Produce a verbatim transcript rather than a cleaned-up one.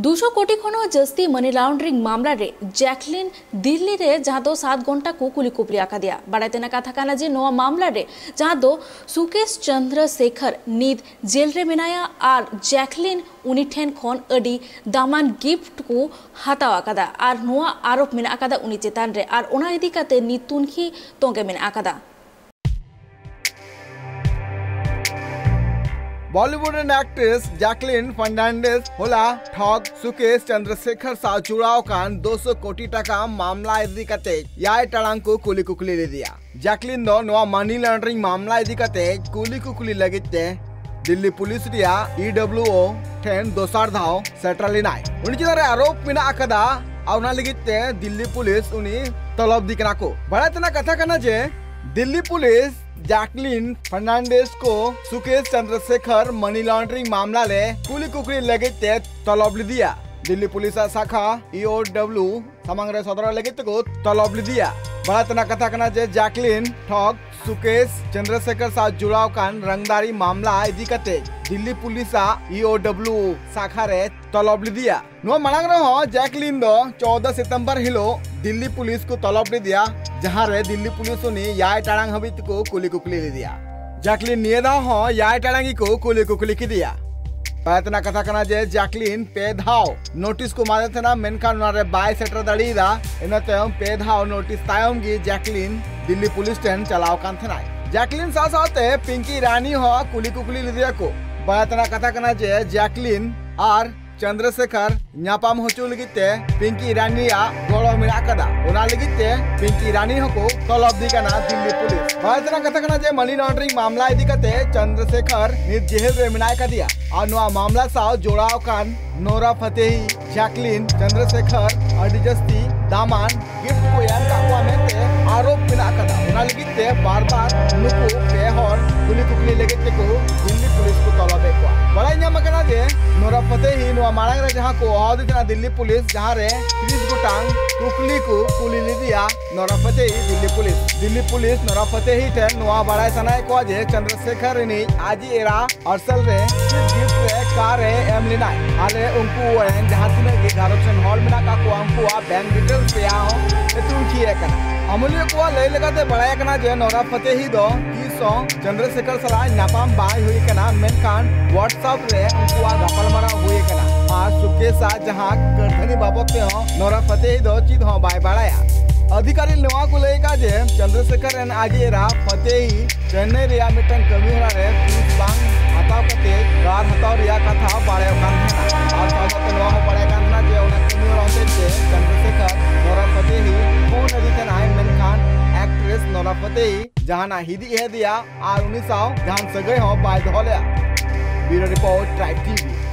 ᱫᱩᱥᱚ ᱠᱳᱴᱤ ᱠᱷᱚᱱ ᱦᱚᱸ ᱡᱟᱹᱥᱛᱤ ᱢᱟᱱᱤ ᱞᱟᱱᱰᱨᱤᱝ ᱢᱟᱢᱞᱟ ᱨᱮ ᱡᱮᱠᱞᱤᱱ ᱫᱤᱞᱞᱤ ᱨᱮ ᱡᱟᱦᱟᱸ ᱫᱚ ᱥᱟᱛ ᱜᱷᱚᱱᱴᱟ ᱠᱚ ᱠᱩᱞᱤ ᱠᱩᱯᱞᱤ ᱟᱠᱟᱫᱮᱭᱟ᱾ ᱵᱟᱲᱟᱭ ᱛᱮᱱᱟᱜ ᱠᱟᱛᱷᱟ ᱠᱟᱱᱟ ᱡᱮ ᱱᱚᱣᱟ ᱢᱟᱢᱞᱟ ᱨᱮ ᱡᱟᱦᱟᱸ ᱫᱚ ᱥᱩᱠᱮᱥ ᱪᱚᱱᱫᱨᱚ ᱥᱮᱠᱷᱚᱨ ᱱᱤᱛ ᱡᱮᱞ ᱨᱮ ᱢᱮᱱᱟᱭᱟ ᱟᱨ ᱡᱮᱠᱞᱤᱱ ᱩᱱᱤ ᱴᱷᱮᱱ ᱠᱷᱚᱱ ᱟᱹᱰᱤ ᱫᱟᱢᱟᱱ ᱜᱤᱯᱷᱴ ᱠᱚ ᱦᱟᱛᱟᱣ ᱟᱠᱟᱫᱟ ᱟᱨ ᱱᱚᱣᱟ ᱟᱨᱳᱯ ᱢᱮᱱᱟᱜ ᱟᱠᱟᱫᱟ ᱩᱱᱤ ᱪᱮᱛᱟᱱ ᱨᱮ, ᱟᱨ ᱚᱱᱟ ᱤᱫᱤ ᱠᱟᱛᱮ ᱱᱤᱛ ᱛᱩᱱᱠᱷᱤ ᱛᱚᱸᱜᱮ ᱢᱮᱱᱟᱜ ᱟᱠᱟᱫᱟ᱾ ᱵᱚᱞᱤᱣᱩᱰ ᱨᱮᱱ ᱮᱠᱴᱨᱮᱥ ᱡᱟᱠᱞᱤᱱ ᱯᱷᱟᱨᱱᱟᱱᱰᱮᱥ ᱦᱚᱞᱟ ᱴᱷᱚᱜ ᱥᱩᱠᱮᱥ ᱪᱚᱱᱫᱨᱚᱥᱮᱠᱷᱚᱨ ᱥᱟᱶ ᱡᱚᱲᱟᱣ ᱟᱠᱟᱱ ᱫᱩᱥᱚ ᱠᱳᱴᱤ ᱴᱟᱠᱟ ᱢᱟᱢᱞᱟ ᱤᱫᱤ ᱠᱟᱛᱮ ᱮᱭᱟᱭ ᱴᱟᱲᱟᱝ ᱠᱚ ᱠᱩᱞᱤ ᱠᱩᱠᱞᱤ ᱞᱮᱫᱮᱭᱟ᱾ ᱡᱟᱠᱞᱤᱱ ᱫᱚ ᱱᱚᱣᱟ ᱢᱟᱱᱤ ᱞᱟᱱᱰᱨᱤᱝ ᱢᱟᱢᱞᱟ ᱤᱫᱤ ᱠᱟᱛᱮ ᱠᱩᱞᱤ ᱠᱩᱠᱞᱤ ᱞᱟᱹᱜᱤᱫ ᱛᱮ ᱫᱤᱞᱞᱤ ᱯᱩᱞᱤᱥ ᱨᱮᱭᱟᱜ ᱤ ᱰᱚᱵᱞᱤᱭᱩ ᱳ ᱴᱷᱮᱱ ᱫᱚᱥᱟᱨ ᱫᱷᱟᱣ ᱥᱮᱴᱮᱨ ᱞᱮᱱᱟᱭ᱾ ᱩᱱᱤ ᱪᱮᱛᱟᱱ ᱨᱮ ᱟᱨᱳᱯ ᱢᱮᱱᱟᱜ ᱟᱠᱟᱫᱟ ᱟᱨ ᱚᱱᱟ ᱞᱟᱹᱜᱤᱫ ᱛᱮ ᱫᱤᱞᱞᱤ ᱯᱩᱞᱤᱥ ᱩᱱᱤ ᱛᱚᱞᱚᱵ ᱫᱤ ᱠᱟᱱᱟ ᱠᱚ᱾ ᱵᱟᱲᱟᱭ ᱛᱮᱱᱟᱜ ᱠᱟᱛᱷᱟ ᱠᱟᱱᱟ ᱡᱮ ᱫᱤᱞᱞᱤ ᱯᱩᱞᱤᱥ ᱡᱟᱠᱞᱤᱱ ᱯᱷᱟᱨᱱᱟᱱᱰᱮᱥ ᱠᱚ ᱥᱩᱠᱮᱥ ᱪᱚᱱᱫᱨᱚᱥᱮᱠᱷᱚᱨ ᱢᱟᱱᱤ ᱞᱟᱱᱰᱨᱤᱝ ᱢᱟᱢᱞᱟ ᱨᱮ ᱠᱩᱞᱤ ᱠᱩᱠᱞᱤ ᱞᱟᱹᱜᱤᱫ ᱛᱮ ᱛᱚᱞᱚᱵ ᱞᱮᱫᱮᱭᱟ᱾ ᱫᱤᱞᱞᱤ ᱯᱩᱞᱤᱥ ᱟᱜ ᱥᱟᱠᱷᱟ ᱤ ᱳ ᱰᱚᱵᱞᱤᱭᱩ ᱥᱟᱢᱟᱝ ᱨᱮ ᱥᱚᱫᱚᱨ ᱞᱟᱹᱜᱤᱫ ᱛᱮᱠᱚ ᱛᱚᱞᱚᱵ ᱞᱮᱫᱮᱭᱟ᱾ ᱵᱟᱲᱟᱭ ᱛᱮᱱᱟᱜ ᱠᱟᱛᱷᱟ ᱠᱟᱱᱟ ᱡᱮ ᱡᱟᱠᱞᱤᱱ ᱴᱷᱚᱜ ᱥᱩᱠᱮᱥ ᱪᱚᱱᱫᱨᱚᱥᱮᱠᱷᱚᱨ ᱥᱟᱶ ᱡᱚᱲᱟᱣ ᱟᱠᱟᱱ ᱨᱟᱝᱫᱟᱨᱤ ᱢᱟᱢᱞᱟ ᱤᱫᱤ ᱠᱟᱛᱮ ᱫᱤᱞᱞᱤ ᱯᱩᱞᱤᱥ ᱟᱜ ᱤ ᱳ ᱰᱚᱵᱞᱤᱭᱩ ᱥᱟᱠᱷᱟ ᱨᱮ ᱛᱚᱞᱚᱵ ᱞᱮᱫᱮᱭᱟ᱾ ᱱᱚᱣᱟ ᱢᱟᱲᱟᱝ ᱨᱮᱦᱚᱸ ᱡᱟᱠᱞᱤᱱ ᱫᱚ ᱪᱳᱫᱚ ᱥᱤᱛᱚᱢᱵᱚᱨ ᱦᱤᱞᱳᱜ ᱫᱤᱞᱞᱤ ᱯᱩᱞᱤᱥ ᱠᱚ ᱛᱚᱞᱚᱵ ᱞᱮᱫᱮᱭᱟ, ᱡᱟᱦᱟᱸ ᱨᱮ ᱫᱤᱞᱞᱤ ᱯᱩᱞᱤᱥ ᱩᱱᱤ ᱮᱭᱟᱭ ᱴᱟᱲᱟᱝ ᱦᱟᱹᱵᱤᱡ ᱛᱮᱠᱚ ᱠᱩᱞᱤ ᱠᱩᱠᱞᱤ ᱞᱮᱫᱮᱭᱟ᱾ ᱡᱟᱠᱞᱤᱱ ᱱᱤᱭᱟᱹ ᱫᱷᱟᱣ ᱦᱚᱸ ᱮᱭᱟᱭ ᱴᱟᱲᱟᱝ ᱜᱮᱠᱚ ᱠᱩᱞᱤ ᱠᱩᱠᱞᱤ ᱠᱮᱫᱮᱭᱟ᱾ ᱵᱟᱲᱟᱭ ᱛᱮᱱᱟᱜ ᱠᱟᱛᱷᱟ ᱠᱟᱱᱟ ᱡᱮ ᱡᱟᱠᱞᱤᱱ ᱯᱮ ᱫᱷᱟᱣ ᱱᱳᱴᱤᱥ ᱠᱚ ᱮᱢᱟᱫᱮ ᱛᱟᱦᱮᱱᱟ, ᱢᱮᱱᱠᱷᱟᱱ ᱚᱱᱟ ᱨᱮ ᱵᱟᱭ ᱥᱮᱴᱮᱨ ᱫᱟᱲᱮᱭᱟᱫᱟ᱾ ᱤᱱᱟᱹ ᱛᱟᱭᱚᱢ ᱯᱮ ᱫᱷᱟᱣ ᱱᱳᱴᱤᱥ ᱛᱟᱭᱚᱢ ᱜᱮ ᱡᱟᱠᱞᱤᱱ ᱫᱤᱞᱞᱤ ᱯᱩᱞᱤᱥ ᱴᱷᱮᱱ ᱪᱟᱞᱟᱣ ᱟᱠᱟᱱ ᱛᱟᱦᱮᱱᱟᱭ᱾ ᱡᱟᱠᱞᱤᱱ ᱥᱟᱶ ᱥᱟᱶᱛᱮ ᱯᱤᱝᱠᱤ ᱤᱨᱟᱱᱤ ᱦᱚᱸ ᱠᱩᱞᱤ ᱠᱩᱠᱞᱤ ᱞᱮᱫᱮᱭᱟ ᱠᱚ᱾ ᱵᱟᱲᱟᱭ ᱛᱮᱱᱟᱜ ᱠᱟᱛᱷᱟ ᱠᱟᱱᱟ ᱡᱮ ᱡᱟᱠᱞᱤᱱ ᱟᱨ ᱪᱚᱱᱫᱨᱚᱥᱮᱠᱷᱚᱨ ᱧᱟᱯᱟᱢ ᱦᱚᱪᱚ ᱞᱟᱹᱜᱤᱫ ᱛᱮ ᱯᱤᱝᱠᱤ ᱤᱨᱟᱱᱤᱭᱟᱜ ᱜᱚᱲᱚ ᱢᱮᱱᱟᱜ ᱟᱠᱟᱫᱟ᱾ ᱚᱱᱟ ᱞᱟᱹᱜᱤᱫ ᱛᱮ ᱯᱤᱝᱠᱤ ᱤᱨᱟᱱᱤ ᱦᱚᱸᱠᱚ ᱛᱚᱞᱚᱵ ᱫᱤ ᱠᱟᱱᱟ ᱫᱤᱞᱞᱤ ᱯᱩᱞᱤᱥ᱾ ᱵᱟᱲᱟᱭ ᱛᱮᱱᱟᱜ ᱠᱟᱛᱷᱟ ᱠᱟᱱᱟ ᱡᱮ ᱢᱟᱱᱤ ᱞᱚᱱᱰᱨᱤᱝ ᱢᱟᱢᱞᱟ ᱤᱫᱤ ᱠᱟᱛᱮ ᱪᱚᱱᱫᱨᱚᱥᱮᱠᱷᱚᱨ ᱱᱤᱛ ᱡᱮᱦᱮᱞ ᱨᱮ ᱢᱮᱱᱟᱭ ᱟᱠᱟᱫᱮᱭᱟ ᱟᱨ ᱱᱚᱣᱟ ᱢᱟᱢᱞᱟ ᱥᱟᱶ ᱡᱚᱲᱟᱣ ᱟᱠᱟᱱ ᱱᱳᱨᱟ ᱯᱷᱟᱛᱮᱦᱤ, ᱡᱟᱠᱞᱤᱱ, ᱪᱚᱱᱫᱨᱚᱥᱮᱠᱷᱚᱨ ᱟᱹᱰᱤ ᱡᱟᱹᱥᱛᱤ ᱫᱟᱢᱟᱱ ᱜᱤᱯᱷᱴ ᱠᱚ ᱮᱢ ᱠᱟᱜ ᱠᱚᱣᱟ ᱢᱮᱱᱛᱮ ᱟᱨᱳᱯ ᱢᱮᱱᱟᱜ ᱟᱠᱟᱫᱟ᱾ ᱚᱱᱟ ᱞᱟᱹᱜᱤᱫ ᱛᱮ ᱵᱟᱨ ᱵᱟᱨ ᱱᱩᱠᱩ ᱯᱮ ᱦᱚᱲ ᱠᱩᱞᱤ ᱠᱩᱠᱞᱤ ᱞᱟᱹᱜᱤᱫ ᱛᱮᱠᱚ ᱫᱤᱞᱞᱤ ᱯᱩᱞᱤᱥ ᱠᱚ ᱛᱚᱞᱚᱵᱮᱫ ᱠᱚᱣᱟ᱾ ᱵᱟᱲᱟᱭ ᱧᱟᱢ ᱟᱠᱟᱱᱟ ᱡᱮ ᱱᱳᱨᱟ ᱯᱷᱟᱛᱮᱦᱤ ᱱᱚᱣᱟ ᱢᱟᱲᱟᱝ ᱨᱮ ᱡᱟᱦᱟᱸ ᱠᱚ ᱦᱚᱦᱚ ᱟᱫᱮ ᱛᱟᱦᱮᱱᱟ ᱫᱤᱞᱞᱤ ᱯᱩᱞᱤᱥ, ᱡᱟᱦᱟᱸ ᱨᱮ ᱛᱤᱨᱤᱥ ᱜᱚᱴᱟᱝ ᱠᱩᱠᱞᱤ ᱠᱚ ᱠᱩᱞᱤ ᱞᱮᱫᱮᱭᱟ ᱱᱚᱨᱟ ᱯᱷᱟᱛᱮᱦᱤ ᱫᱤᱞᱞᱤ ᱯᱩᱞᱤᱥ᱾ ᱫᱤᱞᱞᱤ ᱯᱩᱞᱤᱥ ᱱᱚᱨᱟ ᱯᱷᱟᱛᱮᱦᱤ ᱴᱷᱮᱱ ᱱᱚᱣᱟ ᱵᱟᱲᱟᱭ ᱥᱟᱱᱟᱭᱮᱫ ᱠᱚᱣᱟ ᱡᱮ ᱪᱚᱱᱫᱨᱚᱥᱮᱠᱷᱚᱨ ᱨᱤᱱᱤᱡ ᱟᱡᱤᱡ ᱮᱨᱟ ᱯᱟᱨᱥᱮᱞ ᱨᱮ ᱪᱮᱫ ᱜᱤᱯᱷᱴ ᱨᱮ ᱠᱟᱨ ᱮ ᱮᱢ ᱞᱮᱱᱟᱭ᱾ ᱟᱞᱮ ᱩᱱᱠᱩ ᱨᱮᱱ ᱡᱟᱦᱟᱸ ᱛᱤᱱᱟᱹᱜ ᱜᱮ ᱜᱷᱟᱨᱚᱸᱡᱽ ᱨᱮᱱ ᱦᱚᱲ ᱢᱮᱱᱟᱜ ᱠᱟᱜ ᱠᱚᱣᱟ, ᱩᱱᱠᱩᱣᱟᱜ ᱵᱮᱝᱠ ᱰᱤᱴᱮᱞᱥ ᱨᱮᱭᱟᱜ ᱦᱚᱸ ᱧᱩᱛᱩᱢ ᱪᱷᱤᱭᱟᱹ ᱠᱟᱱᱟ᱾ ᱟᱹᱢᱟᱹᱞᱤᱭᱟᱹ ᱠᱚᱣᱟᱜ ᱞᱟᱹᱭ ᱞᱮᱠᱟᱛᱮ ᱵᱟᱲᱟᱭ ᱠᱟᱱᱟ ᱡᱮ ᱱᱚᱨᱟ ᱯᱷᱟᱛᱮᱦᱤ ᱫᱚ ᱛᱤᱥ ᱦᱚᱸ ᱪᱚᱱᱫᱨᱚᱥᱮᱠᱷᱚᱨ ᱥᱟᱞᱟᱜ ᱧᱟᱯᱟᱢ ᱵᱟᱭ ᱦᱩᱭ ᱠᱟᱱᱟ, ᱢᱮᱱᱠᱷᱟᱱ WhatsApp ᱨᱮ ᱩᱱᱠᱩᱣᱟᱜ ᱜᱟᱯᱟᱞᱢᱟᱨᱟᱣ ᱦᱩᱭ ᱠᱟᱱᱟ᱾ ᱟᱨ ᱥᱩᱠᱮᱥ ᱟᱜ ᱡᱟᱦᱟᱸ ᱠᱟᱹᱨᱫᱷᱟᱹᱱᱤ ᱵᱟᱵᱚᱫ ᱛᱮᱦᱚᱸ ᱱᱚᱨᱟ ᱯᱷᱟᱛᱮᱦᱤ ᱫᱚ ᱪᱮᱫ ᱦᱚᱸ ᱵᱟᱭ ᱵᱟᱲᱟᱭᱟ᱾ ᱟᱫᱷᱤᱠᱟᱨᱤᱠ ᱱᱚᱣᱟ ᱠᱚ ᱞᱟᱹᱭ ᱠᱟᱜ ᱡᱮ ᱪᱚᱱᱫᱨᱚᱥᱮᱠᱷᱚᱨ ᱨᱮᱱ ᱟᱡ ᱮᱨᱟ ᱯᱷᱟᱛᱮᱦᱤ ᱪᱮᱱᱱᱟᱭ ᱨᱮᱭᱟᱜ ᱢᱤᱫᱴᱟᱝ ᱠᱟᱹᱢᱤ ᱦᱚᱨᱟ ᱨᱮ ᱯᱷᱤᱥ ᱵᱟᱝ ᱦᱟᱛᱟᱣ ᱠᱟᱛᱮ ᱠᱟᱨ ᱦᱟᱛᱟᱣ ᱨᱮᱭᱟᱜ ᱠᱟᱛᱷᱟ ᱵᱟᱲᱟᱭᱚᱜ ᱠᱟᱱ ᱛᱟᱦᱮᱱᱟ᱾ ᱟᱨ ᱥᱟᱶ ᱥᱟᱶᱛᱮ ᱱᱚᱣᱟ ᱦᱚᱸ ᱵᱟᱲᱟᱭ ᱠᱟᱱ ᱛᱟᱦᱮᱱᱟ ᱡᱮ ᱚᱱᱟ ᱠᱟᱹᱢᱤ ᱦᱚᱨᱟ ᱦᱚᱛᱮᱡ ᱛᱮ ᱪᱚᱱᱫᱨᱚᱥᱮᱠᱷᱚᱨ ᱱᱚᱨᱟ ᱯᱷᱟᱛᱮᱦᱤ ᱯᱷᱳᱱ ᱟᱫᱮ ᱛᱟᱦᱮᱱᱟᱭ, ᱢᱮᱱᱠᱷᱟᱱ ᱮᱠᱴᱨᱮᱥ ᱱᱚᱨᱟ ᱯᱷᱟᱛᱮᱦᱤ ᱡᱟᱦᱟᱱᱟᱜ ᱦᱤᱫᱤᱡ ᱦᱮᱫᱮᱭᱟ ᱟᱨ ᱩᱱᱤ ᱥᱟᱶ ᱡᱟᱦᱟᱱ ᱥᱟᱹᱜᱟᱹᱭ ᱦᱚᱸ ᱵᱟᱭ ᱫᱚᱦᱚ ᱞᱮᱫᱟ᱾ Bureau Report, Tribe TV.